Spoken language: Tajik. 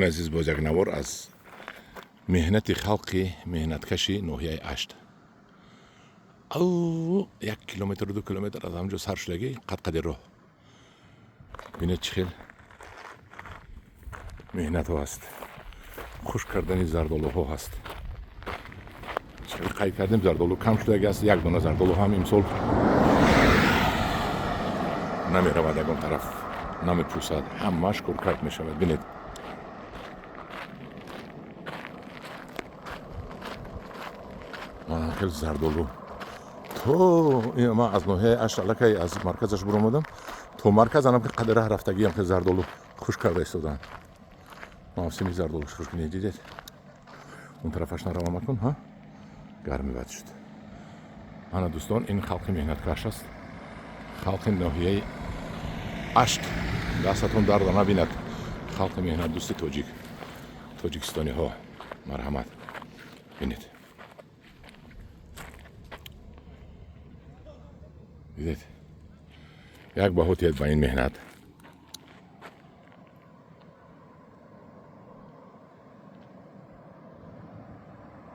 Азиз, боз як навор аз меҳнати халқи меҳнаткаши ноҳияи Ашт. Ав 1 километру 2 километр аз ҳамҷо сар шудагӣ, қадқади роҳ. Бинед, чӣ хел меҳнатҳо ҳаст, хушк кардани зардолуҳо ҳаст. Чӣ хел қайд кардем, зардолу кам шудаги аст. Як дона зардолу ҳам имсол намеравад, ягон тараф намепӯсад, ҳамааш коркард мешавад. Бинед, хел зардолу то ман аз ноҳияи Ашт, аллакай аз марказаш буромадам, то марказ анам қадар раҳ рафтагиам, хел зардолу хушк карда истодаанд. Мавсими зардолу хушк. Дидед, он тарафаш наравам, акун ҳа гарми бад шуд. Ана, дӯстон, ин халқи меҳнаткаш аст, халқи ноҳияи Ашт. Дастатон дарда набинад, халқи меҳнатдӯсти тоҷик, тоҷикистониҳо, марҳамат. Бинед, дидед, як баҳо тиҳед ба ин меҳнат.